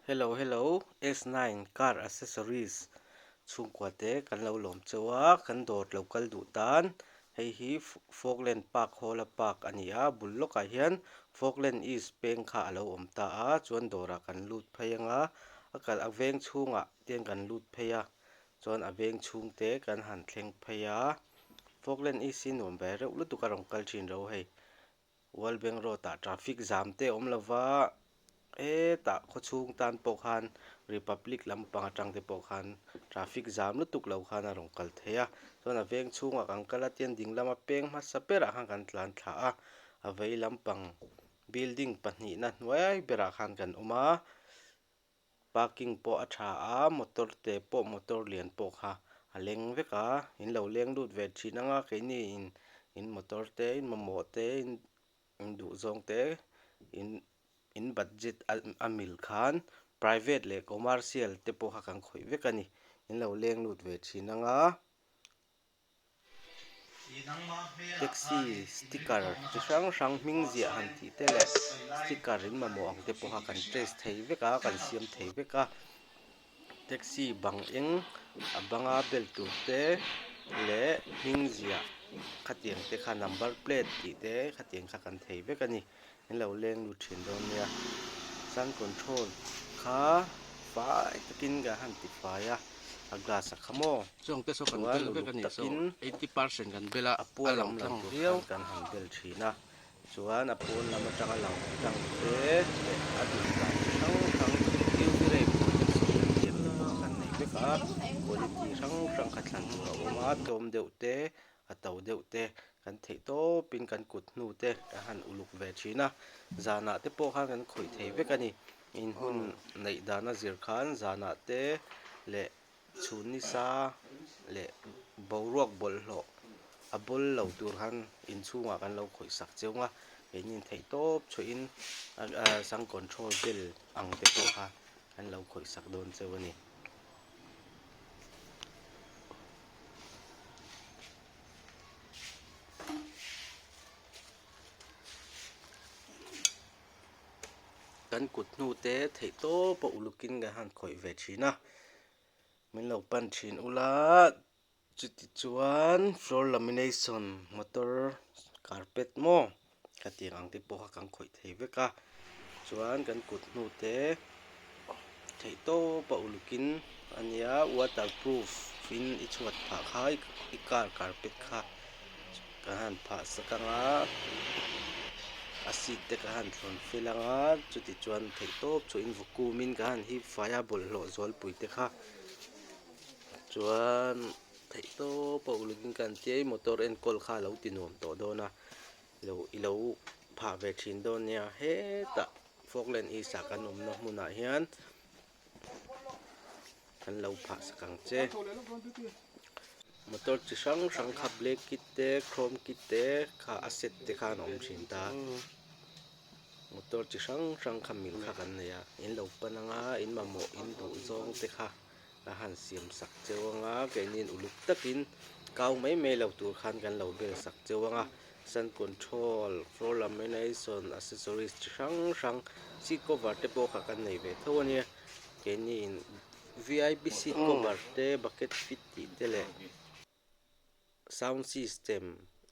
Hello hello S nine car accessories chhungkua te kan lo lawm cheu a kan dawr lo kal duh tan hei hi Falkland park hall a park a ni a bul lawkah hian Falkland east peng kha a lo awm ta a chuan dawrah kan lut phei anga a kalh a veng chhungah te kan lut phei a chuan a veng chhung te kan han thleng phei a Falkland east hi nuam ve reuh lutuk a rawn kal thin ro hei. World Bank Road ah traffic jam te a awm lova hetah khawchhung tan pawh khan Republic lampang atang te pawh khan traffic jam lutuk lo khan a rawn kal thei a chuan a veng chhungah kan kal a tian ding lama peng hmasa berah khan kan tlan thla a a vei lampang building pahnihna hnuai berah khan kan awm a. Parking pawh a tha a motor te pawh motor lian pawh kha a leng vek a in lo leng lut ve thin ang a keini in in motor te in mamawh te in in duh zawng te in in budget a a mil khan private leh commercial te pawh kha kan khawih vek a ni in lo leng lut ve thin ang a. Taxi sticker chi hrang hrang hming ziah han tih te leh sticker in mamawh ang te pawh kha kan trace thei vek a kan siam thei vek a taxi bang eng a banga bel tur te leh hming ziah khatiang te kha number plate tih te khatiang kha kan thei vek a ni. In lo leng lut thin dawn nia sun control kha fai takin kan han ti fai a a glass a kha maw Chuang te saw kan chuan bel vek uluk a ni saw takin 80% kan bel a a a puan lang awm lo tlang tur viau. khan kan han bel thin a chuan a pawn lam atanga lang tlang te leh a duh dan chi hrang hrang UV ray protection kan tih ang te pawh kha kan nei vek a quality hrang hrang kha thlan tur a awm a tlawm deuh te a to deuh te kan theih tawpin kan kut hnu te kan han uluk ve thin a zanah te pawh khan kan khawih thei vek a ni in hun neih dan a zir khan zanah te leh chhun nisa leh boruak bawlhhlawh a bawl lo tur khan inchhungah kan lo khawih sak cheu ang a keini theih tawp chhuahin ahh sang control bel ang te pawh kha kan lo khawih sak dawn cheu a ni. Kan kut hnu te theih tawp a ulukin kan han khawih ve thin a min lo pan thin ula chuti chuan floor lamination motor carpet maw khatiang ang te pawh kha kan khawih thei vek a chuan kan kut hnu te theih tawp a ulukin a nia waterproof in i chhuat phah kha i car carpet kha kan han phah sak ang a a seat te kan han thlawn fel ang a chuti chuan theih tawp chu in vacuum in kan han hip fai a bawlhhlawh zualpui te kha chuan theih tawp a ulukin kan tia i motor enkawl kha a lo ti nuam tawh dawn a. Lo i lo phah ve thin dawn nia hetah Falkland East ah kan awmna hmunah hian kan lo phah sak ang che motor chi hrang hrang kha black kit te chrome kit te kha a set te khan a awm thin ta motor chi hrang hrang kha mil kha kan nei a in lo pan anga in mamawh in duh zawng te kha. A han siam sak cheu ang a keini'n uluk takin kau mai mai lo tur khan kan lo bel sak cheu ang a sun control floor lamination accessories chi hrang hrang seat cover te pawh kha kan nei ve tho a nia keini'n V I P seat cover te bucket fit tih te leh sound system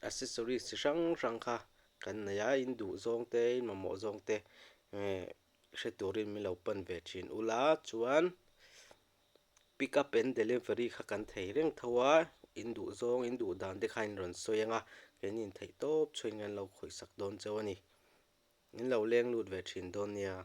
accessories chi hrang hrang kha kan nei a in duh zawng te in mamawh zawng te eh. Hre turin min lo pan ve thin ula chuan pick up and delivery kha kan thei reng tho a in duh zawng in duh dan te kha in rawn sawi ang a keini in theih tawp chhuain kan lo khawih sak dawn cheu a ni in lo leng lut ve thin dawn nia.